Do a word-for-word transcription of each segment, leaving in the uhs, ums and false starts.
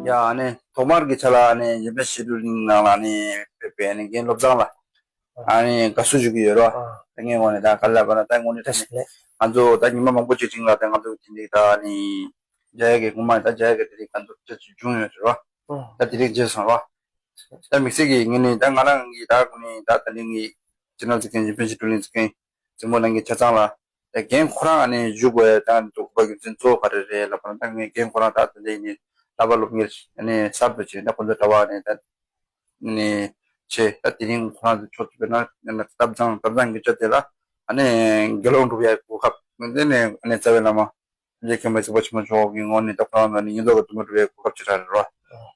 ཡ་ཨ་ནི་ཐོག་མར་གྱི་ཆ་ལ་ཨ་ནི་འཇིག་རྟེན་བཤད་སྒྲུབ་གླིང་ནང་ལ་ཨ་ནི་ཕེབས་པའི་ཨ་ནི་རྒན་བློ་བཟང་ལ་ཨ་ནི་དགའ་བསུ་ཞུ་གི་ཡོད་རོ། ཨ་ངའི་ངོས་ནས་ད་ག་ལ་བ་ན་ད་དངོས་གནས་བྱས་ནས་ང་ཚོ་ད་ཉི་མ་མང་པོ་ཅིག་རིང་ལ་ད་ང་ཚོ་དེ་འདྲའི་ད་ཨ་ནི་རྒྱ་ཡག་གི་ངོ་མ་ད་རྒྱ་ཡག་གི་དེ་རིང་ང་ཚོ་ཅི་ཅི་བྱུང་ཡོད་རོ། ད་དེ་རིང་བརྗེད་སོང་རོ། ད་དམིགས་བསལ་གྱི་ངས་ནི་ད་ང་རང་གི་ད་ངོས་ནས་ད་ད་ནི་ངའི་ཅི་ནང་ཚིག་མཁན་འཇིག་རྟེན་བཤད་སྒྲུབ་གླིང་ཚིག་མཁན་གཟིགས་མོ་གནང་མཁན་ཆ་ཚང་ལ། ད་རྒན་ཁོ་རང་ཨ་ནི་བཞུགས་དགོས་ཡ་ད་འདུག་པ་རྒྱུ་མཚན་གཙོ་བོ་ག་རེ་རེད་ལབ་པ་ན། ད་ངས་རྒན་ཁོ་རང་ད་ད་ལྟ་ཡིན་ནི་བསླབ་པ་སློབ་གཉེར་ཨ་ནི་གསར་དུ་བྱས་ད་ཁོ་ཚོ་གྲྭ་པ་ཨ་ནི་ད་ནི་བྱས། ད་དེ་རིང་ཁོ་རང་ཚོ་ཕྱོགས་གཅིག་པའི་ནང་ནས་སྟབས་བཟང་སྟབས་བཟང་གི་ཆ་དེ་ལ་ཨ་ནི་དགེ་སློང་སྒྲུབ་ཡ་གོ་སྐབས་དེ་ནས་ཨ་ནི་རྩ་བའི་བླ་མ་རྗེ་མཁན་པོ་གཟིགས་པ་ཆེན་པོ་མཆོག་གི་ངོས་ནས་ད་ཁོ་རང་ཚོ་ནི་ཡིན་མདོག་གི་སྡོམ་པ་སྒྲུབ་པའི་གོ་སྐབས་ཅིག་རག་རེད་རོ།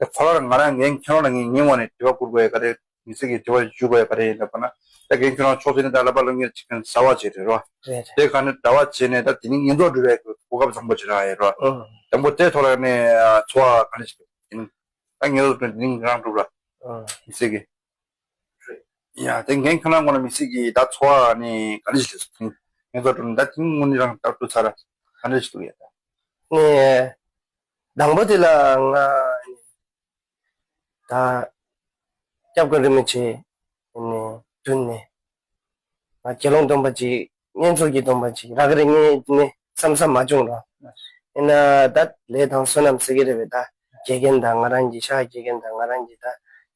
ད་ཁོ་རང་ང་རང་ངའི་ཁྱེད་རང་ལ་ངའི་ངའི་ངོས་ནས་དྲི་བ་བསྐུར་དགོས་ཡ་ག་རེ། མི་ཚེ་གི་དྲི་བ་ཞུ་དགོས་ཡ་ག་རེ་ཡིན་ལབ་པ་ན། ད་རྒན་ཁྱོད་རང་ཕྱོགས་གཅིག་ནས་ད་བསླབ་པ་སློབ་གཉེར་བྱེད་མཁན་གསར་བ་ཅིག་རེད་རོ། རེད་རེད། དེ་ག་ནས་གྲྭ་པ་བྱས་ནས་ད་དེ་ནི་ཡིན་མདོག་སྒྲུབ་པའི་གོ་སྐབས་བཟང་པོ་ཅིག་རག་ཡོད་རོ། ཨང་། དང་པོ་དེ་ཐོག་ལ་ནས་ཚོར་བ་ག་འདྲ་ཞིག་འདུག་ད་ངེད་ཚོ་དེ་ནི་རང་སྒྲུབ་ར། ཨང་། མི་ཚེ་གི། ཡ་དེ་རྒན་ཁྱོད་རང་ངོ་ལ་མི་ཚེ་གི་ད་ཚོར་བ་ནི་ག་འདྲ་ཞིག་འདུག་ངེད་ཚོ་སྒྲུབ་ད་དེ་ནི་དངོས་གནས་རང་ལྟ་སྤྲོ་ཚར་ག་འདྲ་ཞིག་འདུག་ཡ་ད། ནས་དང་པོ་དེ་ལ་ང་ད་སྐྱབས་མགོན་རིན་པོ་ཆེ་ནས་མདུན་ནས་ང་དགེ་སློང་སྟོན་པ་ཅིག་བསྙེན་རྫོགས་ཀྱི་སྟོན་པ་ཅིག་རག་གི་རེད་ངས་དེ་ནས་བསམ་བསམ་མ་བྱུང་རོགས། ཡིན་ན་ད་ལས་དང་བསོད་ནམས་ཟེར་གི་རེད་པས། ད་དགེ་རྒན་དང་ང་རང་གི་ཤག་དགེ་རྒན་དང་ང་རང་གི་ད་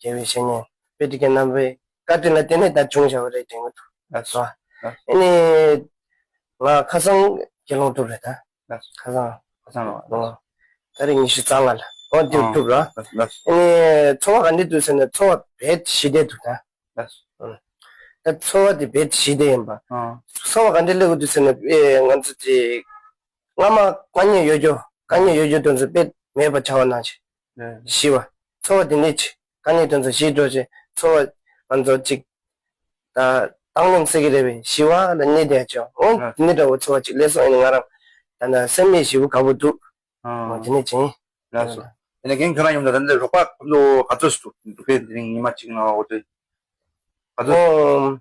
དགེ་བའི་བཤེས་གཉེན་དཔེ་ཁྲིད་མཁན་རྣམ་པའི་བཀའ་དྲིན་ལ་བརྟེན་ནས་ད་བྱུང་བཞག་པ་རེད་དྲན་གི་འདུག་རོགས། ཡིན་ནི་ང་ཁ་སང་དགེ་སློང་གྲུབ་རེད་ད། ལགས། ཁ་སང་། ཁ་སང་ལ། ཨོ། ད་རེས་ཉི་ཤུ་རྩ་ལྔ་ལ། ཨོ་འདིར་ཨ། གྲུབ་ར། ལགས་ལགས། ཨ་ནི་ཚོར་བ་ག་འདྲ་འདུག་ཟེར་ན་ཚོར་བ་བེད་ཞི་བདེ་འདུག་ད། ལགས། ཨ། ད་ཚོར་བ་དེ་བེད་ཞི་བདེ་ཡིན་པ། ཨ། ཚོར་བ་ག་འདྲ་སླེབས་ཀྱི་འདུག་ཟེར་ན་ཨེ་ང་ཚོ་དེ་སྔ་མ་དཀའ་ངལ་ཡོད་རྒྱུ་དཀའ་ངལ་ཡོད་རྒྱུ་དེ་ཚོ་དཔེ་མེད་པ་ཆགས་པ་ནང་བཞིན། ལགས། ཞི་བ། ཚོར་བ་དེ་འདྲ་ཅིག་དཀའ་ངལ་དེ་ཚོ་ཞི་འགྲོ་ཅིག་ཚོར་བ་ང་ཚོ་ཅིག་ད་བཏང་སྙོམས་ཟེར་གྱི་རེད་པས། ཞི་བ་ལ་གནས་བསྡད་ཅིང་འོ་ཨ། དེ་འདྲ་འདྲ་བོ་ཚོར་བ་ཅིག་སླེབས་སོང་། ཨ་ནི་ང་རང་ད་ནི་སེམས་ནི་ཞི་བོ་དགའ་བོ་འདུག་ཨ། འོ་དེ་ནས་ཅིང་། ལགས་སོ། ཨ་ནི་རྒན་ཁྱོད་རང་ཡོང་ད་ད་འདི་རོགས་པ་ཁོ་ཚོ་ག་ཚོད་ཞིག་འདུག་འདུག་གས་དེ་རིང་ཉི་མ་གཅིག་ནང་འོ་དེ་ག་ཚོད།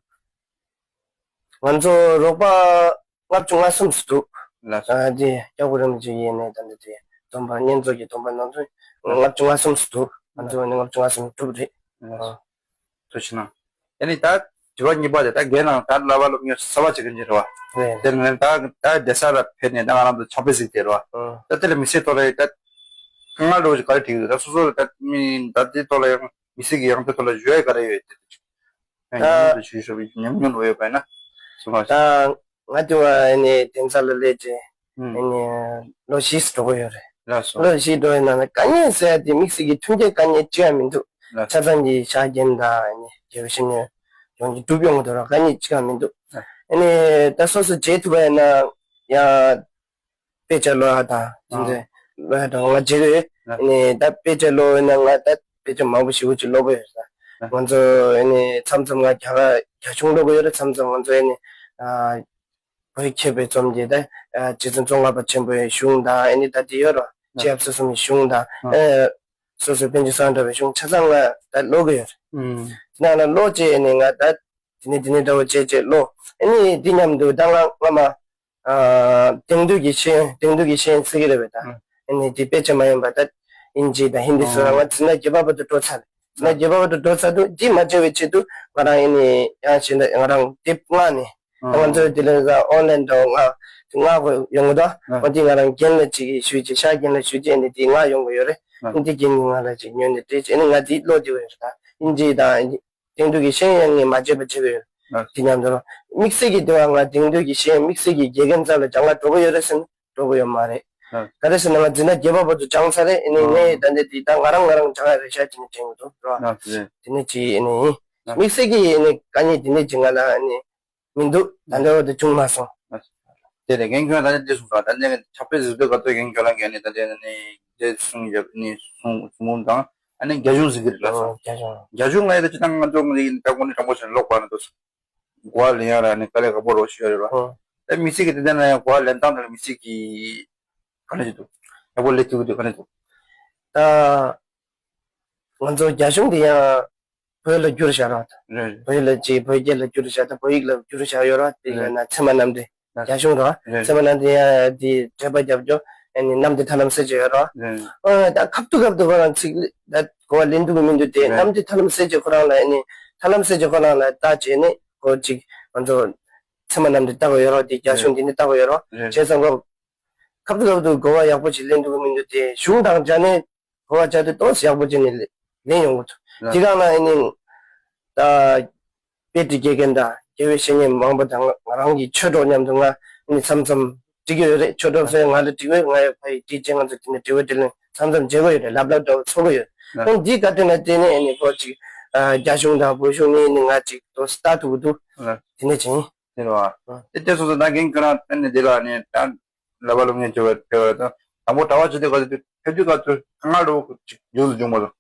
ཨོ། ང་ཚོ་རོགས་པ་ལྔ་བཅུ་ང་གསུམ་ཞིག་འདུག་ལགས་སོ། ཨ་དེ་སྐྱབས་མགོན་རིན་པོ་ཆེ་ཡིན་ནས་ད་འདི་དེ་སྡོམ་པ་བསྙེན་རྫོགས་ཀྱི་སྡོམ་པ་ནང་ཚུད་ལྔ་བཅུ་ང་གསུམ་ཞིག་འདུག་ང་ཚོ་ནི་ལྔ་བཅུ་ང་གསུམ་གྲུབ་རེད། ལགས་སོ། ཨ། ཐུགས་རྗེ་གནང་། ཨ་ནི་ད་དྲི་བ་གཉིས་པ་དེ་ད་རྒན་རང་ད་བསླབ་པ་སློབ་གཉེར་གསར་པ་བྱེད་མཁན་ཅིག་རེད་བ། རེད། དེ་ནས་ད་ད་བསྡད་ས་ལ་ཕེབས་ནས་ད་ང་རང་ཚོ་ཕྱག་དཔེ་གཟིགས་དེ་རེད་བ། ཨང་། ད་དེ་ལ་མི་ཚེ་ཐོག་ལ་ད་དཀའ་ངལ་འདྲ་བོ་ཞིག་ག་རེ་འཕྲད་ཀྱི་འདུག་ད་སོ་སོ་ལ་ད་མི་ད་དེ་ཐོག་ལ་ཡང་མི་ཚེ་གི་ཡང་དེ་ཐོག་ལ་ཞུ་ཡ་ག་རེ་ཡོད་དེ་ད་ཡང་ཡང་དུ་ཞུ་ཞུ་བའི་ཉམས་མྱོང་འདྲ་བོ་ཡོད་པ་ཡིན་ན་གསུང་བ་ཞུ། ད་ང་དེ་བ་ཨ་ནི་གདན་ས་ལ་སླེབས་རྗེས་ཨ་ནི་ལོ་བཞི་འགྲོ་གི་ཡོད་རེད། ལགས་སོ། ལོ་བཞི་འགྲོ་བའི་ནང་ནས་དཀའ་ངལ་ཟེར་ཡ་དེ་དམིགས་བསལ་གྱི་མཐུན་རྐྱེན་དཀའ་ངལ་ཅི་ཡང་མི་འདུག་ལགས། ཆ་ཚང་གི་ཤག་རྒན་དང་ཨ་ནི་དགེ་བའི་བཤེས་གཉེན་ཡོངས་ཀྱི་སྒྲུབ་ཡོང་གི་འདུག་ར་དཀའ་ངལ་ཅི་ཡང་མི་འདུག་ལགས། ཨ་ནི་ད་སོ་སོ་བྱེད་ཐུབ་པ་ཡིན་ན་ཡང་དཔེ་ཆ་ཀློག་ཡ་དང་དེ་འདྲ་ཀློག་ཡ་དང་ང་བྱེད་ཀྱི་ཡོད། ཨ་ནི་ད་དཔེ་ཆ་ཀློག་ཡོད་ན་ང་ད་དཔེ་ཆ་མང་པོ་ཞེ་པོ་ཅིག་ཀློག་གི་ཡོད་ས། ང་ཚོ་ཨ་ནི་མཚམས་མཚམས་ང་རྒྱ་གར་རྒྱ་གཞུང་ཀློག་གི་ཡོད་རེད། མཚམས་མཚམས་ང་ཚོ་ཨ་ནི་ཨ་བོད་མཁས་པའི་རྩོམ་གྱི་ད་ཨ་རྗེ་བཙུན་ཙོང་ཁ་པ་ཆེན་པོའི་གཞུང་དང་ཨ་ནི་ད་དེ་ཡོད་རོ་རྗེ་ཡབ་སྲས་གསུམ་གྱི་གཞུང་དང་ཨ་སོ་སོའི་པཎ་ཆེན་བསམ་གྲུབ་པའི་གཞུང་ཆ་ཚང་ང་ད་ཀློག་གི་ཡོད་རེད། དེ་ནང་ལ་ཀློག་བྱས་ཨ་ནི་ང་ད་དེ་ནས་དེ་ནས་འདྲ་བོ་བྱས་བྱས་ཀློག་ཨ་ནི་དེ་མཉམ་དུ་ད་ང་སྔ་མ། ཨ་དེང་དུས་ཀྱི་ཤེས་ཡོན་དེང་དུས་ཀྱི་ཤེས་ཡོན་ཟེར་གྱི་རེད་པས་ད། ཨ་ནི་དེ་དཔེ་ཆ་མ་ཡིན་པ་ད་ཨིན་ཇི་དང་ཧིན་དི་སོགས་ལ་ང་འཛིན་གྲྭ་བརྒྱད་པ་བར་དུ་འགྲོ་ཚར་རེད། འཛིན་གྲྭ་བརྒྱད་པ་བར་དུ་འགྲོ་ཚར་དུས་འདི་མ་བརྗེད་པའི་ཆེད་དུ་ང་རང་ཨ་ནི་ཡང་གཞན་དག་ང་རང་དེབ་མངགས་ནས་ད་ང་ཚོའི་དེ་ལས་ཨོན་ལན་འདྲ་བོ་མངགས་དེ་མངགས་དགོས་ཡོང་གི་འདུག་འོ་དེ་ང་རང་རྒན་ལ་ཅིག་ཞུས་ཅིག་ཤག་རྒན་ལ་ཞུས་ཅིག་ཨ་ནི་དེ་མངགས་ཡོང་གི་ཡོད་རེད། ཨ་ནི་དེ་རྒན་གྱིས་ང་ལ་ཅིག་ཉོས་ནས་སྤྲད་ཅིག་ཨ་ནི་ང་དེ་ཀློག་བསྡད་ཡོད་རེད་ད་ཨིན་ཇི་དང་། དེང་དུས་ཀྱི་ཤེས་ཡོན་ངས་མ་བརྗེད་པ་བྱེད་ཀྱི་ཡོད། ཨ། དེ་མཉམ་དུ་དམིགས་བསལ་གྱི་དེ་བ་ང་དེང་དུས་ཀྱི་ཤེས་ཡོན་དམིགས་བསལ་གྱི་དགེ་རྒན་རྩ་ལ་སྦྱང་ག་འགྲོ་གི་ཡོད་རེད་ཟེར་ན་འགྲོ་གི་ཡོད་མ་རེད། ཨ། ག་རེ་ཟེར་ན་ང་འཛིན་གྲྭ་བརྒྱད་པ་བར་དུ་སྦྱངས་ཚར་རེད། ཨ་ནི་ཨ། ངས་ད་འདི་དེ་ད་ང་རང་ང་རང་སྦྱང་ཡ་རེད་ཤག་དེ་ནི་དྲན་གྱི་འདུག་རོ། ཨ། དེ་ནི་ཅི་ཨ་ནི་ཨ། དམིགས་བསལ་གྱི་ཨ་ནི་དཀའ་ངལ་དེ་ནི་ཅི་ང་ལ་ཨ་ནི། མི་འདུག་ད་ལྟ་བར་དུ་བྱུང་མ་སོང་། དེ་ནས་རྒན་ཁྱོད་ད་ནི་འདི་གསུངས་སོང་། ད་ནི་ཕྱག་དཔེ་གཟིགས་དུས་ག་ཚོད་རྒན་ཁྱོད་རང་གིས་ནི་ད་ལྟ་ནི་འདི་གསུང་ཡོད་ནི་གསུང་གསུང་དང་ཨ་ནི་རྒྱ་གཞུང་གཟིགས་ཀྱི་རེད་ལགས་སོ། རྒྱ་གཞུང་རྒྱ་གཞུང་ལ་ཡ་ད་ཅི་ད་ང་ཚོ་ངི་ད་ཁོ་ནི་དྲང་པོ་བྱས་ན་ལོག་པ་ན་འདུག་གོ་བ་ལེན་ཡ་ར་ནི་དཀའ་ལས་ཁག་པོ་རོ་ཞུ་ཡ་རེད་བ། ད་མི་ཚེ་གི་དེ་ནས་ཡང་གོ་བ་ལེན་སྟངས་དེ་ལ་མི་ཚེ་གི་ག་ནས་ཅི་འདུག་ཡག་པོ་ལས་ཐུབ་ཀྱི་འདུག་ག་ནས་འདུག་ད་ང་ཚོ་རྒྱ་གཞུང་དེ་ཡང་། བོད་ལ་བསྒྱུར་བཞག་རོགས། རེད་རེད། བོད་ལ་ཅིག་བོད་སྐད་ལ་བསྒྱུར་བཞག་ད་བོད་ཡིག་ལ་བསྒྱུར་བཞག་ཡོད་རོགས། དེ་རེད། ཡོད་ན་ཚད་མ་རྣམ་འགྲེལ། རེད། རྒྱ་གཞུང་རོགས། རེད། ཚད་མ་རྣམ་འགྲེལ་ཡ་དེ་འགྲེལ་པ་རྒྱབ་རྒྱུ། ཨ་ནི་གནམ་བདེ་ཐར་ལམ་ཟེར་གྱི་ཡོད་རེད། ཨ་ད་ཁབ་ཏུ་ཁབ་ཏུ་ཁོ་རང་ཚིག་ད་གོ་བ་ལེན་ཐུབ་ཀྱི་མི་འདུག་སྟེ། གནམ་བདེ་ཐར་ལམ་ཟེར་གྱི་ཁོ་རང་ལ་ཨ་ནི་ཐར་ལམ་ཟེར་གྱི་ཁོ་རང་ལ་ད་བྱས་ནས་ཁོ་ཅིག་ང་ཚོ་ཚད་མ་གནམ་བདེ་ལྟ་གི་ཡོད་རེད། དེ་རྒྱ་གཞུང་འདི་ནས་ལྟ་གི་ཡོད་རེད། བྱས་ཙང་ཁོ་ཁབ་ཏུ་ཁབ་ཏུ་གོ་བ་ཡག་པོ་ཅིག་ལེན་ཐུབ་ཀྱི་མི་འདུག་སྟེ། གཞུང་དང་སྦྱར་ནས་གོ་བ་སྦྱར་དུས་ཏོག་ཙམ་ཡག་པོ་བྱས་ནས་ལེན་ཡོང་གི་འདུག་དེ་གང་ལ་ཨ་ནི་ད་དཔེ་འབྲི་དགེ་རྒན་དང་དགེ་བའི་བཤེས་གཉེན་མང་པོ་དང་ང་རང་གི་ཆོས་གྲོགས་མཉམ་དུ་ང་ཨ་ནི་མཚམས་མཚམས་འབྲི་གི་ཡོད་རེད། ཆོས་གྲོགས་ཚོས་ང་ལ་འབྲི་བས། ང་ཡང་ཕ་ཡི་འབྲི་བྱས། ང་ཚོ་དེ་ནས་འབྲེལ་བ་འབྲེལ་ལན་མཚམས་མཚམས་བྱེད་ཀྱི་ཡོད་རེད། ལབ་ལབ་འདྲ་བོ་ཚོར་གྱི་ཡོད། ཨ་ནི་འདིའི་བཀའ་དྲིན་ལ་བརྟེན་ནས་ཨ་ནི་ཁོ་ཅིག་རྒྱ་གཞུང་དང་བོད་གཞུང་གཉིས་ནི་ང་ཅིག་ཏོག་ཙམ་ལྟ་ཐུབ་ཀྱི་འདུག་དེ་ནས་བྱས་ཡིན། དེ་རེད་བ། དེ་དེ་སོང་ཙང་ད་རྒན་ཁྱོད་རང་ཨ་ནི་འདི་ལ་ནི་ད་ལབ་པ་ལབ་མཁན་བྱེད་པ་དེ་བ་དང་། དང་པོ་གྲྭ་པ་བྱེད་དུས་ག་ཚོད་ཕེབས་དུས་ག་ཚོད་དཀའ་ངལ་འདྲ་བོ་ཅིག་འབྱུང་དུ་འབྱུང་མ་སོང་།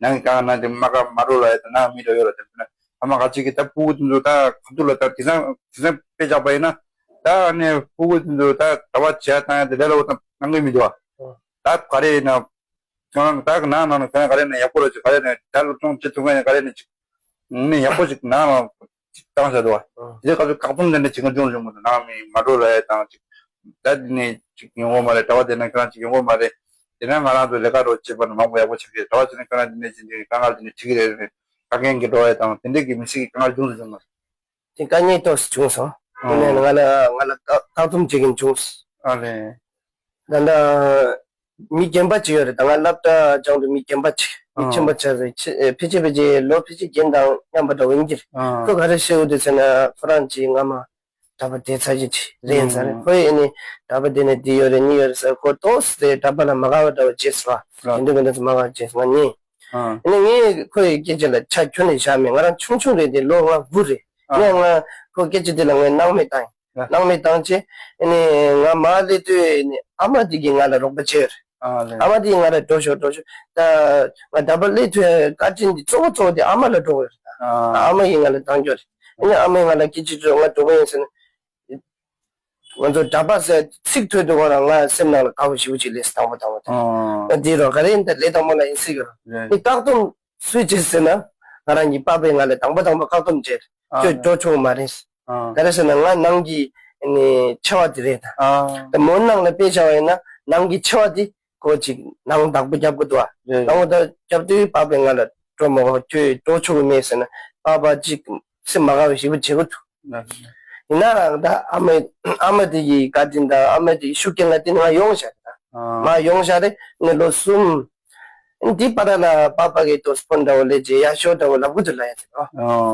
ནང་གི་དཀའ་ངལ་ནང་དེ་མ་དཀའ་མ་འགྲོ་ལ་ཡ་དང་ནང་མི་འདྲ་ཡོད་ལ་དེ་ན་ཕ་མ་ག་ཅིག་གིས་ད་ཕྲུ་གུ་དེ་ཚོ་ད་ག་དུས་ལ་ད་དེང་སང་དེང་སང་དཔེ་བཞག་པ་ཡིན་ན། ད་ནི་ཕྲུ་གུ་དེ་ཚོ་ད་གྲྭ་པ་བྱས་བཏང་ཡ་དེ་ལས་སླ་པོ་ད་གནང་གི་མི་འདུག་བ། ད་ག་རེ་ཡིན་ན། ཁྱོད་རང་ད་གི་ནང་ནང་ནས་ཁྱོད་རང་ག་རེ་ནས་ཡག་པོ་རེད་ཅིག་ག་རེ་ནས་ད་སློབ་སྦྱོང་བྱེད་ཐུབ་མཁན་ག་རེ་ནས་ཅིག་ནས་ཡག་པོ་ཅིག་ནང་ལ་ཅིག་བཏང་བྱ་འདུག་བ། དེ་ག་ཚོད་བཀག་སྡོམ་དེ་འདྲ་བྱེད་མཁན་ཅུང་ཅུང་མི་འདུག་ནང་མི་མ་འགྲོ་ལ་ཡ་དང་ཅིག་ད་འདི་ནས་ཅིག་ཡོང་གི་མ་རེད། གྲྭ་པ་དེ་ནས་ཁྱོད་རང་ཅིག་ཡོང་གི་མ་རེད། དེ་ནས་ང་རང་ཚོ་ལས་ཀ་རོགས་བྱེད་པ་ནི་མང་པོ་ཡག་པོ་བྱེད་ཀྱི་རེད། གྲྭ་པ་དེ་ནས་ཁྱོད་རང་འདི་ནས་ཅིག་འདི་དཀའ་ངལ་དེ་འདྲ་འཕྲད་ཀྱི་རེད། དཀའ་ངལ་གྱི་འགྲོ་བ་ཡ་དང་དེ་འདྲ་གི་མི་སྲིད་ཀྱི་དཀའ་ངལ་ཅུང་ཙམ་བྱུང་མ་རེད། དེ་དཀའ་ངལ་ཏོག་ཙམ་བྱུང་སོང་། ཨ། དེ་ནས་ང་ལ་ང་ལ་བཀག་བཀག་སྡོམ་བྱེད་མཁན་བྱུང་སོང་། ཨ་ལེ། ད་ལྟ་མི་རྒན་པ་ཅིག་ཡོད་རེད། ད་ང་སློབ་གྲྭ་སྦྱང་དུས་མི་རྒན་པ་ཅིག་མི་ཨ་ཆེན་པོ་ཆགས་རེད། ཕལ་ཆེར་ཕལ་ཆེར་ལོ་ཕལ་ཆེར་རྒན་དང་མཉམ་པ་འདྲ་བོ་ཡིན་གྱི་རེད། ཨ། ཁོས་ག་རེ་བཤད་ཡོད་དེ་ཟེར་ན་ཁོ་རང་ཅིག་སྔ་མ་གྲྭ་པ་དེ་ཚ་གྱུར་ཅིག་རེད་ཟེར། ཨ། ཁོས་ཨ་ནི་གྲྭ་པ་དེ་ནས་འདི་ཡོད་རེད་གཉིས་ཡོད་རེད་ཟེར། ཁོ་ཏོག་ཙམ་དེ་གྲྭ་པ་ལ་མ་དགའ་བ་འདྲ་བོ་བྱས་སོང་། ཨ། དེ་འདྲ་མི་འདྲ་ཙམ་མ་དགའ་བ་བྱས་སོང་། ང་ནི་ཨ། ཨ་ནི་ངས་ཁོའི་སྐད་ཆ་ལ་ཆ་ཁྱོན་ནས་བཞག་མེད། ང་རང་ཆུང་ཆུང་རེད་དེ། ལོ་ལྔ་དགུ་རེད། ཨ། ངས་ང་ཁོའི་སྐད་ཆ་དེ་ལ་ངས་སྣང་མེད་བཏང་ཡིན། ཨ། སྣང་མེད་བཏང་བྱས་ཨ་ནི་ང་མར་སླེབས་དུས་ཨ་ནི་ཨ་མ་དེ་གིས་ང་ལ་རོགས་པ་བྱས་ཡོད་རེད། ཨ་ལེ། ཨ་མ་དེ་ཡིས་ང་ལ་འགྲོ་ཤོག་འགྲོ་ཤོག་ད་ང་གྲྭ་པ་སླེབས་ཐུབ་ཡ་བཀའ་དྲིན་དེ་གཙོ་བོ་གཙོ་བོ་དེ་ཨ་མ་ལ་འགྲོ་དགོས་རེད། ཨ། ཨ་མ་ཡིས་ང་ལ་བཏང་རྒྱུ་རེད། ཨ་ནི་ཨ་མ་ཡིས་ང་ལ་སྐད་ཆ་དྲིས། ང་འགྲོ་གི་ཡིན་ཟེར་ན། ང་ཚོ་གྲྭ་པ་ཟེར་ཚིག་ཐོས་དུས་ཁོ་རང་ང་སེམས་ནང་ལ་དགའ་པོ་ཞེ་པོ་ཅིག་སླེབས་སོང་། དང་པོ་དང་པོ་དང་། ཨ། ང་འདི་རོ་ག་རེ་ཡིན་ད་ལས་དང་པོ་ལ་ཡིན་སྲིད་གི་རོ། རེད། ནི་བཀག་སྡོམ་སུས་བྱས་ཟེར་ན། ང་རང་གི་པ་ཕས་ང་ལ་དང་པོ་དང་པོ་བཀག་སྡོམ་བྱས། ཨ། ཁྱོད་འགྲོ་ཆོག་གི་མ་རེད། ཨ། ག་རེ་ཟེར་ན་ང་ནང་གི་ནི་ཆེ་བ་དེ་རེད་ད། ཨ། ད་མོ་ནང་ལ་དཔེ་བཞག་པ་ཡིན་ན་ནང་གི་ཆེ་བ་དེ་ཁོ་ཅིག་ནང་བདག་པོ་རྒྱབ་གི་འདུག་ཨ། རེད། ནང་བདག་རྒྱབ་དུས་པ་ཕས་ང་ལ་འགྲོ་མ་དགོས། ཁྱོད་འགྲོ་ཆོག་གི་མེད་ཟེར་ན་པ་ཕ་ཅིག་སེམས་མ་དགའ་བའི་ཞེ་པོ་བྱེད་གི་འདུག་ཡིན་ན་རང་ད་ཨ་མ་ཨ་མ་དེ་གི་བཀའ་དྲིན་དང་ཨ་མ་དེ་གི་ཤུགས་རྐྱེན་ལ་བརྟེན་ནས་ང་ཡོང་བཞག་རེད་ད། ཨ། མར་ཡོང་བཞག་རེད། ནི་ལོ་གསུམ། འདི་བར་ལ་པ་ཕ་གི་ཏོག་ཙམ་འདྲ་བོ་ལས་བྱེད་ཡག་ཤོས་འདྲ་བོ་ལབ་གི་འདུག་ལབ་ཡ་ཟེར་རོ།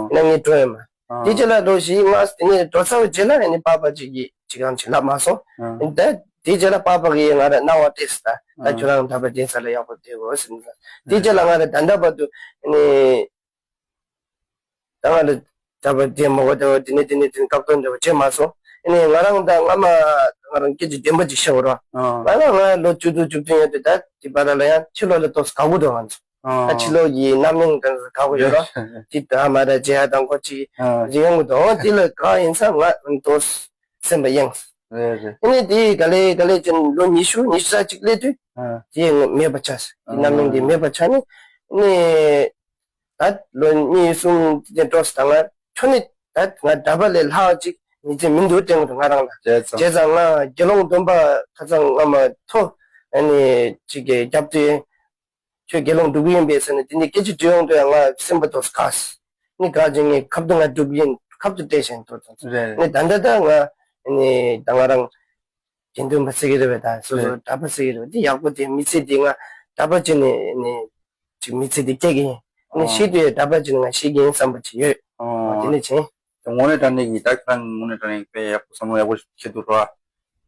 ཨ། ཡིན་ན་ངས་འགྲོ་ཡོད་མ། ཨ། དེ་རྗེས་ལ་ལོ་བཞི་ལྔ་དེ་ནས་འགྲོ་ཚར་བའི་རྗེས་ལ་ཨ་ནི་པ་ཕ་ཅིག་གིས་ཅིག་ཡང་ཅིག་ལབ་མ་སོང་། ཨ། ད་དེ་རྗེས་ལ་པ་ཕ་གིས་ང་ལ་གནང་བ་སྤྲད་ཟེར་ད། ད་ཨ། ཁྱོད་རང་གྲྭ་པ་བསྡད་ས་ལ་ཡག་པོ་བསྡད་དགོས་ཟེར་ནས། དེ་རྗེས་ལ་ང་ལ་ད་ལྟ་བར་དུ་ཨ་ནི། ད་ང་ལ་གྲྭ་པ་བསྡད་མ་དགོས། ད་འདི་ནས་འདི་ནས་འདི་ནས་བཀག་སྡོམ་འདྲ་བོ་བྱས་མ་སོང་། ཨ་ནི་ང་རང་ད་སྔ་མ་ང་རང་སྐད་ཆ་བདེན་པ་ཅིག་བཤད་དགོས་རེད་བ། ཨ། ང་ལ་ང་ལོ་བཅུ་དྲུག་བཅུ་བདུན་ཡོད་དུས་ད་དེ་བར་ལ་ཡང་ཕྱི་ལོགས་ལ་ཏོག་ཙམ་དགའ་པོ་འདུག་ང་ཚོ། ཨ། ད་ཕྱི་ལོགས་ཀྱི་རྣམ་གཡེང་དང་དགའ་པོ་ཡོད་རེད། དེ་ད་མ་ར་མཇལ་ཡ་དང་ཁོ་ཅིག་ཨ། རེ་ཡོང་གི་འདུག་དེ་ལ་དགའ་ཡིན་ཙང་ང་ཏོག་ཙམ་སེམས་པ་གཡེངས། རེད་རེད། ཨ་ནི་དེ་ག་ལེ་ག་ལེ་ཅན་ལོ་ཉི་ཤུ་ཉི་ཤུ་རྩ་གཅིག་སླེབས་དུས་ཨ། དེ་མེད་པ་ཆགས། དེ་རྣམ་གཡེང་དེ་མེད་པ་ཆགས་ནས་ཨ་ནི། ད་ལོ་གཉིས་གསུམ་དེ་འགྲོ་སོང་། ད་ང་ཁྱོན་ནས་ད་ང་གྲྭ་པ་ལས་ལྷག་ཅིག་མི་ཚེ་མི་འདུག་དྲན་གྱི་འདུག་ང་རང་ལ། བྱས་ཙང་། བྱས་ཙང་ང་དགེ་སློང་སྡོམ་པ་ཁ་སང་སྔ་མ་ཐོ་ཨ་ནི་ཅིག་གི་རྒྱབ་དུས་ཁྱོད་དགེ་སློང་འགྲུབ་ཀྱི་ཡིན་པས་ཟེར་ནས་དེ་ནས་སྐད་ཆ་དྲི་ཡོང་དུས་ང་སེམས་པ་ཏོག་ཙམ་དགའ། ནི་དགའ་བྱས་ངས་ཁབ་ཏུ་ང་འགྲུབ་ཀྱི་ཡིན། ཁབ་ཏུ་སྤྲད་བཞིན་ཏོག་ཙམ། རེད། ནི་ད་ལྟ་ད་ང་ནི་ད་ང་རང་དགེ་འདུན་པ་ཟེར་གྱི་རེད་པས། ད་སོ་སོ་རེད། གྲྭ་པ་ཟེར་གྱི་རེད་པས། དེ་ཡག་པོ་དེ་མི་ཚེ་འདི་ང་གྲྭ་པ་བྱས་ནས་ནི་ཅིག་མི་ཚེ་འདི་སྐྱེལ་གྱི་ཡིན། ནི་ཨོ། ཤི་དུས་ཡང་གྲྭ་པ་བྱས་ནས་ང་ཤི་གྱི་ཡིན་བསམ་པ་ཅིག་ཡོད། ཨོ། དེ་ནས་བྱས། དངོས་གནས་དྲང་གནས་ཀྱི་ད་ཁྱེད་རང་གི་དངོས་གནས་དྲང་གནས་དཔེ་ཡག་པོ་བསམ་བློ་ཡག་པོ་ཞིག་འཁྱེར་འདུག་རོ།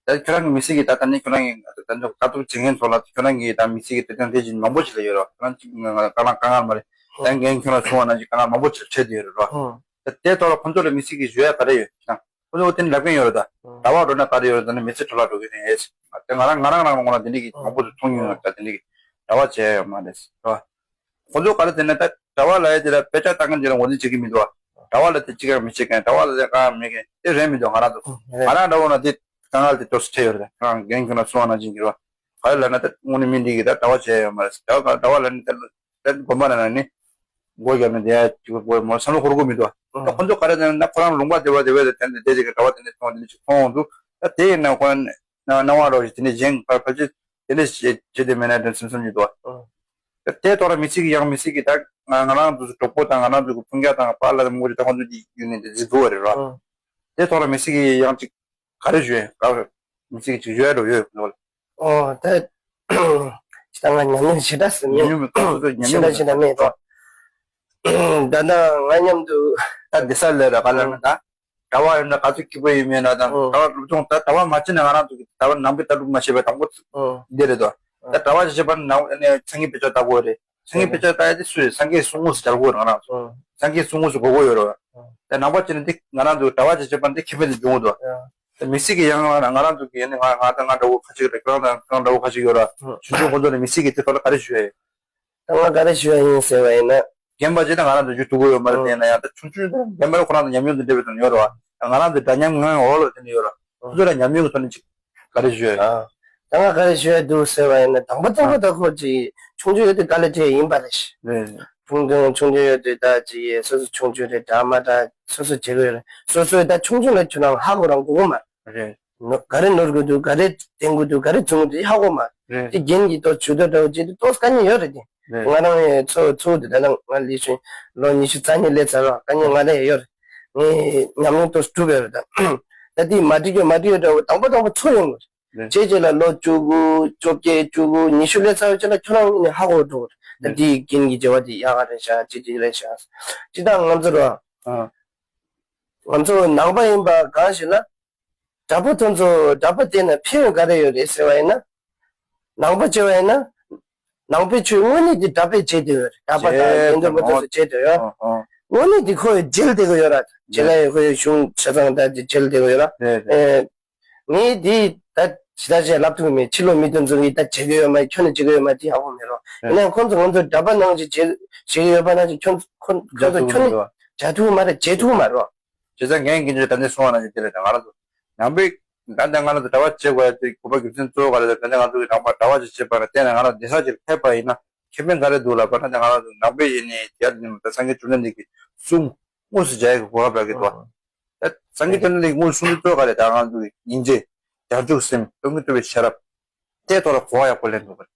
ད་ཁྱེད་རང་གི་མི་ཚེ་གི་ད་ད་ནི་ཁྱེད་རང་གི་ད་ད་ལྟ་དཀའ་ཐུབ་བྱེད་མཁན་ཚོ་ལ་ཁྱེད་རང་གི་ད་མི་ཚེ་གི་དེ་དང་དེ་བཞིན་མང་པོ་ཞིག་ལ་ཡོད་རོ། ཁྱེད་རང་གཅིག་ང་ང་དཀའ་ངལ་དཀའ་ངལ་མ་རེད། ད་རྒན་ཁྱོད་ལ་གསུང་བ་ནང་བཞིན་དཀའ་ངལ་མང་པོ་ཞིག་འཕྲད་བསྡད་ཡོད་རེད་རོ། ཨང་། ད་དེ་ཐོག་ལ་ཁོང་ཚོ་ལ་མི་ཚེ་གི་ཞུ་ཡ་ག་རེ་ཡོད་ཁྱེད་རང་། ཁོང་ཚོ་དེ་ནི་ལབ་མཁན་ཡོད་རེད་ད། ཨང་། གྲྭ་པ་འགྲོ་ན་ག་རེ་ཡོད་རེད། ད་ནི་མི་ཚེ་འཕྲོ་བརླག་འགྲོ་གི་རེད་ཨེ། ད་ང་རང་ང་རང་རང་ངོ་ན་དེ་འདྲ་གི་མང་པོ་ཞིག་མཐོང་མྱོང་ཡོད་རེད་ད། དེ་འདྲ་གི་གྲྭ་པ་བྱས་ཡོད་མ་རེད་རོ། ཁོང་ཚོ་ག་རེ་ཟེར་ན་ད་གྲྭ་པ་ལབ་ཡ་དེ་ལ་དཔེ་ཆ་ལྟ་མཁན་དེ་ལ་ངོས་འཛིན་བྱེད་ཀྱི་མི་འདུག་བ། གྲྭ་པ་ལ་དེ་གཅིག་ཀྱང་མི་བྱེད་མཁན། གྲྭ་པ་ལ་དེ་གང་མེད་མཁན་དེ་རེད་མི་འདུག་ང་རང་ཚོ། ཨང་། རེད། ང་རང་འདྲ་བོ་ན་དེ་དཀའ་ངལ་དེ་ཏོག་ཙམ་འཕྲད་ཡོད་རེད། ཁྱེད་རང་རྒན་ཁྱོད་རང་གསུང་བ་ནང་བཞིན་གྱི་རོ། ག་རེ་ལབ་ན་ད་དངོས་གནས་མི་འདི་གིས་ད་གྲྭ་པ་བྱས་ཡོད་མ་རེད། གྲྭ་པ་གྲྭ་པ་ལབ་ནི་ད་ད་དགོན་པ་ནང་ན་ནི་སྒོ་བརྒྱབ་ནས་བསྡད་ཡ་ཅིག་དགོས་མོ་བསམ་བློ་འཁོར་དགོས་མི་འདུག་ཨང་། ད་ཁོ་ཚོ་ག་རེ་ཟེར་ན་ཁོ་རང་ལུང་པ་དེ་བ་དེ་བས་དེ་དེ་དེ་ཅིག་གི་གྲྭ་པ་དེ་འདྲ་མཐོང་དེ་འདྲ་ཅིག་མཐོང་འདུག་ད་དེ་ཡིན་ན་ཁོ་རང་ནི་ སྣང་བ་རོ་ཞིག་དེ་ནས་གཞན་ཕར་ཕལ་ཆེར་དེ་འདྲ་བྱེད་བྱེད་དེ་མེད་ན་དྲན་སེམས་སེམས་ཀྱི་འདུག་བ། དེ་ཐོག་ལ་མི་སྲིད་ཀྱི་ཡང་མི་སྲིད་ཀྱི་ད་ང་ང་རང་ཚོ་གྲོགས་པོ་དང་ང་རང་ཚོ་གི་སྤུན་ཀྱག་དང་པཱ་ལགས་དང་མོ་ཅི་ད་ཁོང་ཚོ་གི་ཡུལ་ནས་འདི་འཛི་འདུག་བ་རེད་ར། དེ་ཐོག་ལ་མི་སྲིད་ཀྱི་ཡང་ཅིག་ག་རེ་ཞུ་ཡ་ག་མི་སྲིད་ཀྱི་ཅིག་ཞུ་ཡ་འགྲོ་ཡོད་འདུག་བ། ཨོ་ད་ཅི་ད་ང་ཉམས་མྱོང་ཞེ་དྲག་ཟིན་མྱོང་ཉམས་མྱོང་མེད་ཁོང་ཚོ་ཉམས་ཞེ་མྱོང་དྲག་མེད་ཞེ་དྲག་མེད་ད། ད་ལྟ་ང་མཉམ་དུ་ད་འདི་ས་ལས་ར་ག་ལ་ན་ད། གྲྭ་པ་ཡིན་ན་ག་ཚོད་སྐྱིད་པོ་ཡིན་མིན་ལ་དང་ཨོ་གྲྭ་པ་སློབ་སྦྱོང་ད་གྲྭ་པ་མ་བྱས་ན་ང་རང་ཚོ་གི་ད་བར་ནང་པའི་ལྟ་གྲུབ་མ་ཤེས་པའི་དང་པོ་ཨོ་འདི་རེད་དོ། ད་གྲྭ་པ་བྱེད་པ་ནང་ནས་སངས་རྒྱས་དཔེ་ཆ་ལྟ་དགོས་རེད། སངས་རྒྱས་དཔེ་ཆ་ལྟ་ཡ་དེ་སུས་སངས་རྒྱས་གསུང་ངོ་སུ་སྦྱར་དགོས་རེད་ང་རང་ཚོ། ཨོ་སངས་རྒྱས་གསུང་ངོ་སུ་གོ་དགོས་ཡོད་རེད། ད་ནང་པ་བྱས་ན་འདི་ང་རང་ཚོ་གྲྭ་པ་བྱེད་བྱེད་པ་འདི་ཁེ་ཕན་དེ་འབྱུང་གི་འདུག་ད་མི་སྲིད་ཀྱི་ཡང་ང་ང་རང་ཚོ་གི་ཡིན་ན་ང་ང་ད་ང་འདྲ་བོ་ཁ་ཅིག་རེད། ཁྱོད་རང་ད་ཁྱོད་རང་འདྲ་བོ་ཁ་ཅིག་ཡོད་ར། ཨོ་ཆུང་ཆུང་ཁོ་ཚོ་ནས་མི་སྲིད་ཀྱི་དེ་ཐོག་ལ་ག་རེ་ཞུ་ཡ་ཡོད། ད་ང་ག་རེ་ཞུ་ཡ་ཡིན་ཟེར་བ་ཡིན་ན། རྒན་པ་ཅིག་དང་ང་རང་ཚོ་རྒྱུད་ཐུག་གི་ཡོད་མ་རེད། ཨོ་དེ་ཡིན་ན་ཡང་ད་ཆུང་ཆུང་དང་རྒན་པ་ཁོ་རང་ཚོ་ཉམས་མྱོང་དེ་འདྲ་བའི་ཚོ་ཡོད་རེད་བ། ང་རང་ཚོ་འདྲ་མཉམ་ངང་འོག་ལ་དེ་འདྲ་ཡོད་རེད། ཨོ་ཁོ་ཚོ་ལ་ཉམས་མྱོང་གི་ཐོག་ནས་ཅིག་ག་རེ་ཞུ་ཡ། ཨ་ད་ང་ག་རེ་ཞུ་ཡ་འདུག་ཟེར་བ་ཡིན་ན་དང་པོ་དང་པོ་ད་ཁོ་ཅིག་ཆུང་ཆུང་ཡོད་དུས་དཀའ་ལས་འཕྲད་ཡིན་པ་རེད། རེད། ཆུང་ཆུང་ཆུང་ཆུང་ཡོད་དུས་ད་ཅིག་སོ་སོ་ཆུང་ཆུང་རེད་འདྲ་མ་འདྲ་སོ་སོ་བྱེད་དགོས་རེད། སོ་སོས་ད་ཆུང་ཆུང་ལ་ཁྱོད་རང་ཧ་གོ་རང་གོ་གི་མ་རེད། རེད། ནོ་ག་རེ་ནོར་དགོས་འདུག་ག་རེ་བསྟན་དགོས་འདུག་ག་རེ་བྱུང་འདུག་ཧ་གོ་མ་རེད། དེ་རྒན་གྱིས་ཏོ་ཇུས་གཏོགས་འདྲ་བོ་བྱེད་དུས་ཏོ་དཀའ་ངལ་ཡོད་རེད་དེ། རེད། ང་རང་ཡི་ཚོ་ཚོ་དེ་ད་ལྟ་ང་ལི་ཤུན་ལོ་ཉི་ཤུ་རྩ་གཉིས་སླེབས་ཚར་བ་དཀའ་ངལ་ང་ལ་ཡང་ཡོད་རེད། ངས་ཉམས་མྱོང་ཏོ་གྲུབ་ཡོད་རེད་ད། ད་དེ་མ་འགྲིག་ཡོད་མ་འགྲིག་ཡོད་འདྲ་བོ་དང་པོ་དང་པོ་ཚོར་ཡོང་དགོས་རེད། རེད། རྗེས་རྗེས་ལ་ལོ་བཅུ་དགུ་བཅོ་བརྒྱད་བཅུ་དགུ་ཉི་ཤུ་སླེབས་ཚར་བ་ཅན་ལ་ཁྱོད་རང་ངོས་ནས་ཧ་གོ་འགྲོ་གི་རེད། ད་དེའི་རྒན་གྱི་བྱ་བ་དེ་ཡག་ག་རེད་ཤག་ཅི་ཅི་རེད་ཤག་ཅི་ད་ང་ཚོ་ར། ཨ། ང་ཚོ་ནང་པ་ཡིན་པ་གང་ཞིག་ལ། གྲྭ་པ་དེ་ཚོ་གྲྭ་པ་དེ་ན་ཕན་ཡོན་ག་རེ་ཡོད་རེད་ཟེར་བ་ཡིན་ན། ནང་པ་བྱས་པ་ཡིན་ན། ནང་པའི་ཆོས་དངོས་གནས་དེ་གྲྭ་པས་བྱེད་དེ་ཡོད་རེད། གྲྭ་པ་དང་བྱེད་དགེ་འདུན་པ་དེ་ཚོ་བྱེད་དེ་ཡོད། ཨོ་ཨོ། དངོས་གནས་དེ་ཁོ་ཡི་འཇལ་དེ་ག་ཡོད་ར། བྱེད་ལ་ཡི་ཁོ་ཡི་གཞུང་ཆ་ཚང་ད་དེ་འཇལ་དེ་ག་ཡོད་ར། རེད་རེད། ཨེ། ངས་དེ་ད་ཇི་ལྟར་བྱས་ལབ་ཐུབ་མེད། ཕྱི་ལོགས་མི་དེ་ཚོ་གིས་ད་བྱེད་ཀྱི་ཡོད་མ་ཁྱོན་ནས་བྱེད་ཀྱི་ཡོད་མ་དེ་ཧ་གོ་མེད་རོགས། ཡིན་ནའང་ཁོང་ཚོ་ང་ཚོ་གྲྭ་པ་ནང་བཞིན་བྱེད་བྱེད་ཀྱི་ཡོད་པ་ནང་བཞིན་ཁྱོད་ཁོ་ཁོང་ཚོ་ཁྱོན་ནས་བྱ་ཐུབ་མ་རེད། བྱེད་ཐུབ་མ་རོགས། བྱས་ཙང་རྒན་གྱིས་ད་ནི་གསུངས་པ་ནང་བཞིན་དེ་རེད། ད་ང་རང་ཚོ་ནང་པའི་ད་ལྟ་ང་རང་ཚོ་གྲྭ་པ་བྱེད་དགོས་ཡ་དེ་དགོས་པ་རྒྱུ་མཚན་གཙོ་བོ་ག་རེ་ད་ལྟ་ང་ཚོ་གི་ནང་པ་གྲྭ་པ་ཅིག་བྱེད་པ་ན་དེ་ནས་ང་རང་སྡེ་ས་ཅིག་ཕེབས་པ་ཡིན་ན་ཁེ་ཕན་ག་རེ་འདུག་ལབ་པ་ན་ད་ང་རང་ཚོ་ནང་པའི་ཡིན་ནའི་དེ་ཡ་དེ་ནས་ད་སངས་རྒྱས་བཅོམ་ལྡན་འདས་ཀྱི་གསུང་དངོས་སུ་མཇལ་ཡ་གི་གོ་སྐབས་རག་གི་འདུག་ད་སངས་རྒྱས་བཅོམ་ལྡན་འདས་ཀྱི་དངོས་སུ་གསུང་དུས་གཙོ་བོ་ག་རེ་ད་ང་ཚོ་གི་སྙིང་རྗེ་བྱང་ཆུབ་སེམས་སྟོང་ཉིད་རྟོགས་པའི་ཤེས་རབ། དེའི་ཐོག་ལ་གོ་བ་ཡག་པོ་ལེན་དགོས་པ་རེད།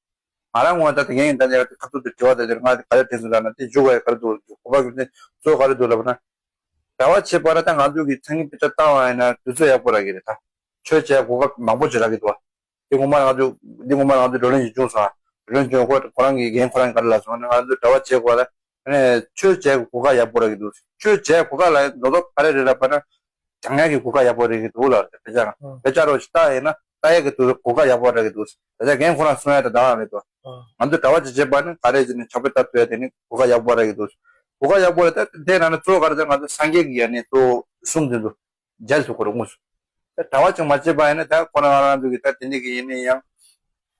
ང་རང་ངོས་ད་དེ་ངས་ད་ནས་ཁ་ཐུག་ཏུ་དྲི་བ་དེ་དེར་ང་ག་རེ་དྲན་སོང་ལབ་ན་དེ་འཇུག་པ་ག་རེ་འདུག་འཇུག་གོ་བ་རྒྱུ་མཚན་གཙོ་བོ་ག་རེ་འདུག་ལབ་ན། གྲྭ་པ་བྱེད་པ་ན་ད་ང་ཚོ་གི་མཚན་ཉིད་དཔེ་ཆ་བཏང་བ་ཡིན་ན་དུས་ཚོད་ཡག་པོ་རག་གི་རེད་ད། ཆོས་བྱེད་གོ་སྐབས་མང་པོ་ཅིག་རག་གི་འདུག་བ། དེ་ངོ་མ་ང་ཚོ་འདི་ངོ་མ་ང་ཚོ་བགྲོ་གླེང་ཞིག་བྱུང་སོང་ཨ། བགྲོ་གླེང་བྱུང་ཁོ་ཁོ་རང་གི་རྒན་ཁོ་རང་གི་ག་རེ་ལབ་སོང་ན་ང་ཚོ་གྲྭ་པ་བྱེད་དགོས་ལ། ཨ་ནི་ཆོས་བྱེད་གོ་སྐབས་ཡག་པོ་རག་གི་འདུག་ཆོས་བྱེད་གོ་སྐབས་ལ་མདོ་སྟོབས་ག་རེ་རེད་ལབ་པ་ན། སྦྱང་ཡག་གི་གོ་སྐབས་ཡག་པོ་རེད་གི་འདུག་ལ་དཔེ་ཆ་ཨང་དཔེ་ཆ་རོ་ཞིག་ལྟ་ཡིན་ན་ལྟ་ཡག་གི་དུས་གོ་སྐབས་ཡག་པོ་རེད་གི་འདུག་ད་ཆ་རྒན་ཁོ་རང་གསུང་ཡག་དེ་ད་རང་རེད་དོ། ང་ཚོ་གྲྭ་པ་ཅིག་བྱེད་པ་ནི་ག་རེ་བྱས་ནས་ཕྱག་དཔེ་ལྟ་ཐུབ་ཡག་དེ་ནི་གོ་སྐབས་ཡག་པོ་རེད་གི་འདུག་གོ་སྐབས་ཡག་པོ་རེད་ད་དེ་ནང་ནས་གཙོ་བོ་ག་རེ་ཟེར་ང་ཚོ་སངས་རྒྱས་ཀྱི་ཡ་ནི་གཙོ་བོ་གསུང་དེ་ཚོ་མཇལ་ཐུབ་ཀྱི་རེད་དངོས་སུ། ད་གྲྭ་པ་ཅིག་མ་བྱེད་པ་ཡིན་ན་ད་ཁོ་རང་ང་རང་ཚོ་གི་ད་དེ་འདྲ་གི་ཡིན་ནི་ཡང་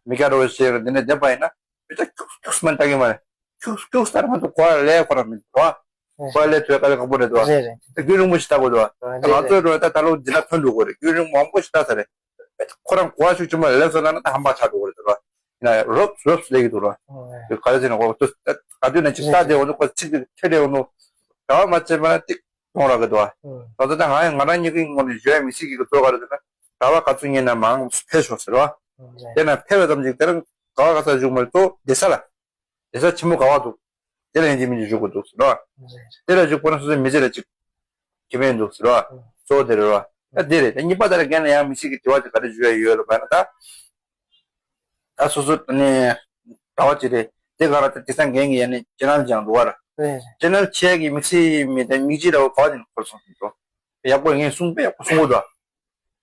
མི་དགའ་རོ་ཞེས་དེ་འདྲ་བསྡད་པ་ཡིན་ན་དཔེ་ཆ་ཁྱུག་ཁྱུག་མ་ལྟ་གི་མ་རེད། ཁྱུག་ཁྱུག་ལྟར་ང་ཚོ་གོ་བ་ལས་ཁོ་རང་མི་འདུག་བ། ཨེ། གོ་བ་ལས་ཐོས་དཀའ་ལས་ཁག་པོ་རེད་དོ། རེད་རེད། རྒྱུན་རིང་པོ་ཞིག་ལྟ་དགོས་དོ། ཨ་ང་རེད་ཚོའི་འགྲོ་ད་ད་ལོ་འདི་ལ་ཐོན་འགྲོ་དགོས་རེད། རྒྱུན་རིང་མང་པོ་ཞིག་ལྟ་ས་རེད། ཁོ་རང་གོ་བ་ཤུགས་ཆེན་པོ་ལེན་སོང་ན་ད་ཧམ་པ་ཆགས་འགྲོ་གི་རེད་དོ། ཡིན་ན་རོབ་རོབ་ལས་ཀྱི་འདུག་ར། ཨེ། ག་རེ་ཟེར་ན་ཁོ་ཚོ་ག་དུས་ནས་ཅིག་རེད་ལྟ་བསྡད་འོང་དུས་ཁོ་ཚིག་དེ་ཐོས་བསྡད་འོང་དུས། ག་བ་མ་བྱས་པ་ན་ཏིག་གཏོང་རག་གི་འདུག་བ། ཨེ། ད་ལྟ་ད་ང་ཡང་ང་རང་ཉིད་ཀྱི་ངོས་ནས་བརྗོད་ཡ་མི་སྲིད་ཀྱི་གཙོ་བོ་ག་རེ་ཟེར་ན་ག་བ་ག་ཚོད་ཉན་ན་མང་ཕེབས་ཤོག་ཟེར་བ། ཨེ། དེ་ན་ཕེབས་པ་ཙམ་ཅིག་དེ་རིང་ག་བ་ག་ས་བཞུགས་མ་རེད་གཙོ་བོ་སྡེ་ས་ལ། དེ་ས་ཆེན་མོ་ག་བ་འདུག་དེ་ལ་ཡིན་གཅིག་མིན་གཅིག་བཞུགས་དགོས་འདུག་ཟེར་བ། དེ་ལ་བཞུགས་དགོས་ན་སོ་སོའི་མི་ཚེ་ལ་གཅིག་ཁེ་ཕན་འདུག་ཟེར་བ། གཙོ་བོ་དེ་རེད་བ། ཨ་དེ་རེད་ད་གཉིས་པ་དེ་ལ་རྒན་ལ་ཡང་མི་སྲིད་ཀྱི་དྲི་བ་དེ་ག་རེ་ཞུ་ཡ་ཡོད་ལ་བ་ན་ད། ད་སོ་སོ་ནས་གྲྭ་པ་ཅིག་རེད་དེ་ག་ར་ད་དེ་སང་རྒན་གྱི་ཡ་ནས་ཅེ་ནལ་སྦྱང་འདུག་བ་ར། ཅེ་ནལ་ཆེ་གི་མི་ཚེ་མི་དང་མི་གཅིག་ལ་བ་ག་བ་ཅིག་འཁོར་སོང་ཟེར་འདུག་ཡག་པོ་ངས་གསུང་དཔེ་ཡག་པོ་གསུང་གི་འདུག་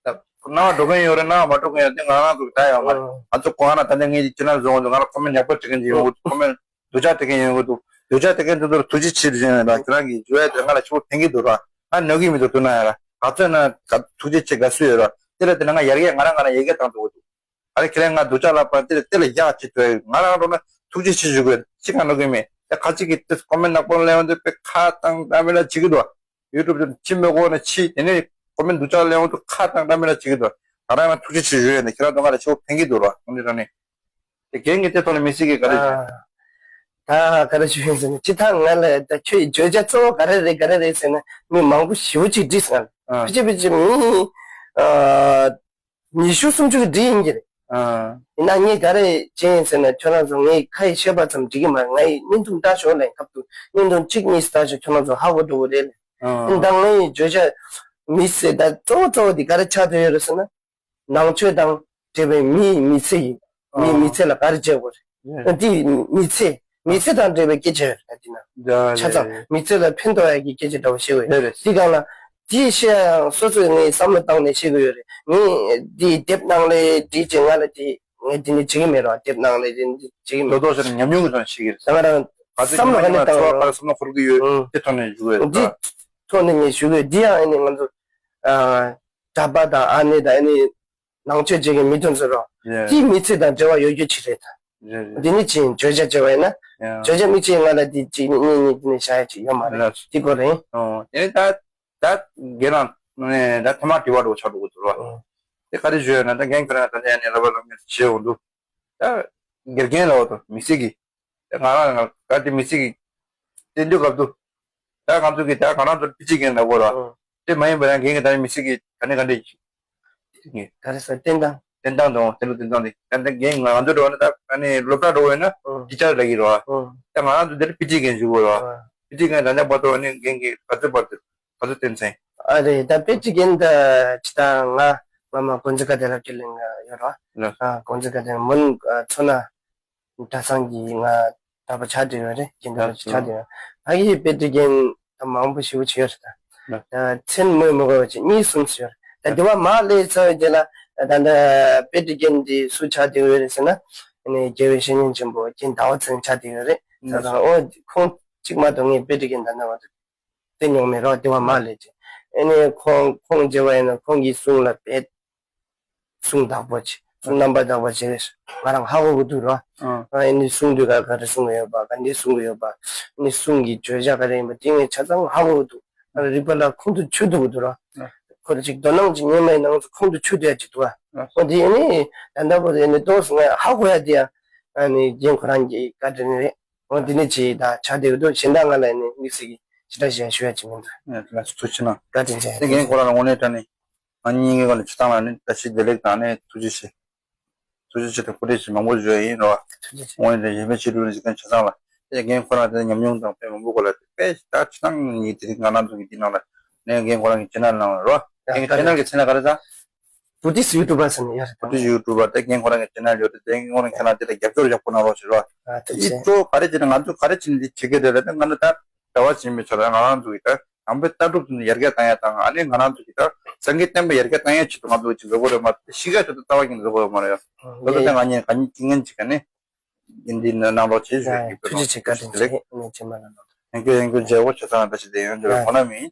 ད་ཁོ་རྣ་བ་འགྲོ་མཁན་ཡོད་རེད་རྣ་བ་མ་འགྲོ་མཁན་ཡོད་དེ་ང་རང་ཚོ་གི་ད་ཡོད་མ་རེད། ང་ཚོ་གོང་ན་ད་ནས་ངས་ཅི་ན་བཟོ་འོང་དུས་ང་ལ་ཁོ་མེན་ཡག་པོ་བྲིས་མཁན་ཅིག་ཡོང་གི་འདུག་ཁོ་མེན་སྡུག་ཅག་བྲིས་མཁན་ཡོང་གི་འདུག་སྡུག་ཅག་བྲིས་མཁན་དེ་ཚོར་ཐུགས་རྗེ་ཆེ་ཞུ་ཡིན་ལ་ཁྱེད་རང་གིས་བརྗོད་ཡ་དེ་ང་ལ་ཆེ་བོ་ཕན་གི་འདུག་ར། ང་ནོར་གི་མི་འདུག་ཐུག་ན་ཡ་ར་ག་ཚོད་ན་ཐུགས་རྗེ་ཆེ་དགའ་བསུ་ཡོད་ར། དེ་ལ་དེ་ན་ང་ཡར་རྒྱས་ང་རང་ང་རང་ཡར་རྒྱས་བཏང་ཐུབ་གི་འདུག་ཨ་རེ་ཁྱེད་རང་ང་སྡུག་ཅག་ལབ་པ་དེ་ལ་དེ་ལ་ཡག་ཅིག་ཐོས་ང་རང་རོགས་ན་ཐུགས་རྗེ་ཆེ་ཞུ་དགོས་ཅི་གང་ནོར་གི་མེད་དེ་ཁ་ཅིག་གིས་དེ་ཁོ་མེན་ནག་པོ་ལེན་འོང་དུས་དཔེ་ཁ་བཏང་ཨ་མེ་ལ་བྱེད་གི་འདུག་ཡུ་ཊུབ་དུ་ཕྱི་མི་གོ་ནས་ཕྱི་དེ་ནས་ཁོ་མེན་སྡུག་ཅག་ལེན་འོང་དུས་ཁ་བཏང་ཨ་མེ་ལ་བྱེད་གི་འདུག་ང་རང་ང་ཐུགས་རྗེ་ཆེ་ཞུ་ཡོད་ནས་ཁྱེད་རང་ཚོ་ང་ལ་ཆེ་བོ་ཕན་གི་འདུག་ར་ཁོང་ཚོ་རང་ནས་དེ་རྒན་གྱི་དེ་ཐོག་ནས་མི་སྲིད་གི་ག་རེ་ཞུ། ད་ག་རེ་ཞུ་ཡིན་ཟེར་ན་ཅི་ཐང་ང་ལ་ད་ཁྱོད་ཀྱི་བརྗོད་བྱ་གཙོ་བོ་ག་རེ་རེད་ག་རེ་རེད་ཟེར་ན་མི་མང་པོ་ཞེ་པོ་ཅིག་འདྲིས་སོང་། ཨ། ཕི་ཅི་ཕི་ཅི་མི་ཨ། ཉི་ཤུ་སུམ་ཅུ་གི་འགྲིག་ཡིན་གྱི་རེད། ཨ། ཡིན་ན་ངས་ག་རེ་བྱས་ཡིན་ཟེར་ན། ཁྱོད་རང་ཚོ་ངའི་ཁ་ཡི་བཤད་པ་ཙམ་འགྲིག་གི་མ་རེད། ང་ཡི་བརྙན་ཐུང་ལྟ་ཞོག་ལབ་སྐབས་དུ། བརྙན་ཐུང་གཅིག་གཉིས་ལྟ་ཞོག་ཁྱོད་རང་ཚོ་ཧ་གོ་འགྲོ་གི་རེད་ལ། ཨ། ཡིན་ད་ངའི་བརྗོད་བྱ་མི་ཟེར་ད་གཙོ་བོ་གཙོ་བོ་དེ་ག་རེ་ཆགས་བསྡད་ཡོད་རེད་ཟེར་ན། ནང་ཆོས་དང་འབྲེལ་བའི་མིའི་མི་ཚེ་ཡིན། མིའི་ཨ། མི་ཚེ་ལ་ག་རེ་བྱེད་དགོས་རེད། རེད། འདི་མི་ཚེ། མི་ཚེ་དང་འབྲེལ་བའི་སྐད་ཆ་ཡོད་རེད་འདི་ན། ཆ་ཚང་མི་ཚེ་ལ་ཕན་ཐོགས་ཡག་གི་སྐད་ཆ་འདྲ་བོ་བཤད་དགོས་ཡོད། རེད་རེད། འདི་སྒང་ལ་འདི་བཤད་ཡང་སོ་སོས་ངས་བསམ་བློ་བཏང་ནས་བཤད་དགོས་ཡོད་རེད། ངས་འདི་དེབ་ནང་ལས་འདི་བྱས་ང་ལ་འདི་ངས་འདི་ནས་བྱེད་ཀྱི་མེད་རོགས། དེབ་ནང་ལས་འདི་འདི་བྱེད་ཀྱི་མེད། ལོ་ཏོག་ཟེར་ན་ཉམས་མྱོང་གི་ཐོག་ནས་བཤད་ཀྱི་རེད། ད་ང་རང་ག་ཚོད་བསམ་བློ་ག་ནས་བཏང་ཚོར་བ་ག་རེ་བསམ་བློ་འཁོར་གྱི་ཡོད། ཨང་། དེ་ཐོག་ནས་ཞུ་དགོས་རེད། འདི་ཐོག་ནས་ངས་ཞུ་དགོས། འདི་ཡང་ཨ་ནི་ང་ཚོ་ཨ་གྲྭ་པ་དང་ཨ་ནེ་དང་ཨ་ནི་ནང་ཆོས་བྱེད་མཁན་མི་དེ་ཚོ་རོ། རེད། དེའི་མི་ཚེ་དང་འབྲེལ་བ་ཡོད་རྒྱུ་ཅིག་རེད་ད། རེད་རེད། འདི་ནི་ཅིག་བརྗོད་བྱ་བྱས་པ་ཡིན་ན། ཡང་། བརྗོད་བྱ་དམིགས་བཅས་ང་ལ་འདི་གཅིག་ནི་གཉིས་གཉིས་འདི་ནས་བཞག་ཡ་ཅིག་ཡོད་མ་རེད། རེད། འདི་སྐོར་རེད། ཨོ། དེ་ནི་ད་ད་རྒན་རང་ནས་ད་ཐ་མག་དྲི་བ་འདྲ་བོ་ཆགས་འགྲོ་གི་འདུག་རོ། ཨོ། དེ་ག་རེ་ཞུ་ཡོད་ན། ད་རྒན་ཁྱོད་རང་ད་ལྟ་ཡ་ནས་ལབ་པ་ལབ་མཁན་བྱེད་འོང་འདུག་ད་དགེ་རྒན་ལབ་འོང་དུ་མི་སྲིད་གི། ང་རང་ང་ག་དེ་མི་སྲིད་ཀྱི་བསྟན་དུས་སྐབས་དུ། ད་ང་ཚོ་གི་ད་ང་རང་ཚོ་ཕི་ཅི་རྒན་ལབ་དགོས་ར། ཨང་། དེ་མ་ཡིན་པ་ཡང་རྒན་གྱི་ད་མི་སྲིད་ཀྱི་ད་ནི་ག་འདྲ་ཡིན། ག་རེ་ཟེར། བསྟན་སྟངས། བསྟན་སྟངས་དང་དེ་ལོ་བསྟན་སྟངས་དེ་ད་ནི་རྒན་ང་ང་ཚོ་འགྲོ་བ་ན་ད་ཨ་ནི་སློབ་གྲྭ་འགྲོ་བས་ན་ཨང་། ཊི་ཅར་ལབ་ཀྱི་རེད་བ། ཨང་། ད་ང་རང་ཚོ་འདིར་ཕི་ཅི་རྒན་ཞུ་དགོས་རེད་བ། ཨང་། ཕི་ཅི་རྒན་ད་ལྟ་བར་དུ་ཨ་ནི་རྒན་གྱི་ག་ཚོད་བར་དུ་ག་ཚོད་བསྟན་ཚན། ཨ་རེད། ད་ཕི་ཅི་རྒན་ད་ཇི་ལྟར་ང་ང་མ་གོང་ཚེ་དགའ་བདེ་ལབ་ཀྱི་ལན་ཡོད་རེད་བ། ལགས། ཨ་གོང་ཚེ་དགའ་བདེ་མོན་མཚོ་སྣ། གྲྭ་ཚང་གི་ང་གྲྭ་པ་ཆགས་བསྡད་ཡོད་རེད། རྒན་གྲྭ་པ་ཆགས་བསྡད་ཡོད། ཕ་གིའི་དཔེ་ཁྲིད་རྒན་ད་མང་པོ་ཞེ་པོ་ཅིག་ཡོད་རེད་ད། ད་མཚན་སྨོས་མི་དགོས་པ་ཅིག་གཉིས་གསུམ་ཞིག་ཡོད་རེད། ད་དེ་བ་མར་སླེབས་ཚར་བའི་རྗེས་ལ་ད་ལྟ་དཔེ་ཁྲིད་རྒན་འདི་སུ་ཆགས་བསྡད་ཡོད་རེད་ཟེར་ན། ཨ་ནི་རྒྱལ་བའི་བཤེས་གཉེན་ཆེན་པོ་རྒན་ཟླ་བ་ཚེ་རིང་ཆགས་བསྡད་ཡོད་རེད། ད་ད་ཨོ་ཁོང་གཅིག་མ་གཏོགས་ངས་དཔེ་ཁྲིད་རྒན་ད་ལྟ་བར་དུ་བསྟེན་མྱོང་མེད་རོགས། དེ་བ་མར་སླེབས་རྗེས་ཨ་ནི་ཁོང་ཁོང་མཇལ་བ་ཡིན་ན་ཁོང་གི་གསུང་ལ་དཔེ། གསུང་དག་པོ་བྱེད། གསུང་རྣམ་པ་དག་པོ་བྱེད། ང་རང་ཧ་གོ་གི་འདུག་རོ། ཨ་ནི་གསུང་དུས་ག་ག་རེ་གསུང་གི་ཡོད་པ། ག་འདྲའི་གསུང་གི་ཡོད་པ། ཨ་ནི་གསུང་གི་བརྗོད་བྱ་ག་རེ་ཡིན་པ་དེ་ངས་ཆ་ཚང་ཧ་གོ་གི་འདུག་ཨ་ནི་རིག་པ་ལ་ཁོང་དུ་ཆུད་འདུག་གི་འདུག་རོ། ཁོ་རེ་ཅིག་དོ་སྣང་ཅིག་སྙན་མའི་ནང་དུ་ཁོང་དུ་ཆུད་དུ་ཡ་ཅིག་འདུག་ཨ་འོ་དེ་ཨ་ནི་ད་ལྟ་བར་དུ་ཨ་ནི་ཏོག་ཙམ་ང་ཧ་གོ་ཡ་དེ་ཡང་ཨ་ནི་རྒན་ཁོ་རང་གི་བཀའ་དྲིན་རེད། འོ་དེ་ནི་ཅིག་ད་ཆགས་བསྡད་ཀྱི་འདུག་གཞན་དག་ང་ལ་ཨ་ནི་དམིགས་བསལ་གྱི་ཞེ་དྲག་ཞེ་དྲག་ཞུ་ཡ་ཅིག་མི་འདུག་ཐུགས་རྗེ་གནང་། བཀའ་དྲིན་ཆེ། དེ་རྒན་ཁོ་རང་ལ་དངོས་གནས་དྲང་གནས། ང་གཉིས་ཀྱི་སྒང་ལ་སྤྱིར་བཏང་ལ་ནི་བཀྲ་ཤིས་བདེ་ལེགས་དང་ནི་ཐུགས་རྗེ་ཆེ། ཐུགས་རྗེ་ཆེ་དང་སྐུ་ཕྲེང་ཆེ་མང་པོ་བརྗོད་ཡིན་རོ། ཐུགས་རྗེ་ཆེ། དངོས་གནས་གཞན་ཕན་ཆེ་སྒྲུབ་ནི་འཇིག་རྟེན་ཆ་ཚང་ལ། དེ་རྒན་ཁོ་རང་དེ་ཉམས་མྱོང་དང་དཔེ་མང་པོ་སྐོར་ལ་དཔེ་ད་ཆ་ཚང་ཡིན། དེ་རིང་ང་རང་ཚོ་གི་འདི་ནང་ལ་ནས་རྒན་ཁོ་རང་གི་ཆེ་ནལ་ནང་ལ་རོ། རྒན་གི་ཆེ་ནལ་གི་མཚན་ལ་ག་རེ་ཟ། བུ་ཏི་སི་ཡུ་ཊུ་བར་ཟེར་ནས་ཡོད་རེད། བུ་ཏི་སི་ཡུ་ཊུ་བར་དེ་རྒན་ཁོ་རང་གི་ཆེ་ནལ་ཡོད་རེད། དེ་རྒན་ཁོ་རང་ཁྱེད་རང་དེ་ལ་རྒྱབ་སྐྱོར་ཡག་པོ་གནང་རོགས་ཞེས་རོ། ཨ་ཐུགས་རྗེ་ཆེ། དེ་གཙོ་བོ་ག་རེ་བྱས་ན་ང་ཚོ་ག་རེ་བྱས་ནས་འདི་བྱེད་ཀྱི་རེད་ལབ་ན། ང་ཚོ་ད་གྲྭ་པ་བྱེད་མི་ཆོག་ར། ང་རང་ཚོ་གི་ད་ནང་པའི་ལྟ་གྲུབ་དེ་ནི་ཡར་རྒྱས་བཏང་ཡ་དང་། ཨ་ནི་ང་རང་ཚོ་གི་ད་སངས་རྒྱས་བསྟན་པ་ཡར་རྒྱས་བཏང་ཡ་ཆེད་དུ་ང་ཚོ་གི་བྱེད་དགོས་རེད་མ་གཏོགས་གཞིས་ཀ་ཆེད་དུ་རྩ་བ་ཉིད་ནས་བཟོ་དགོས་ཡོད་མ་རེད། ལོ་ད་ལྟ་ང་གཉིས་ང་གཉིས་ཀྱི་ངན་ཅིག་ག་ནི་འདི་འདི་གནང་རོགས་བྱེད་ཞུ་ཡ། ཐུགས་རྗེ་ཆེ། བཀའ་དྲིན་ཆེ། ངས་ཅི་མ་ལ་ལོ། ཡང་ཁྱོད་ཡང་ཁྱོད་མཇལ་བོ་ཆ་ཚང་ད་ཞིག་དེ་ཡོང་འདོད་ཁོ་ན་མིན།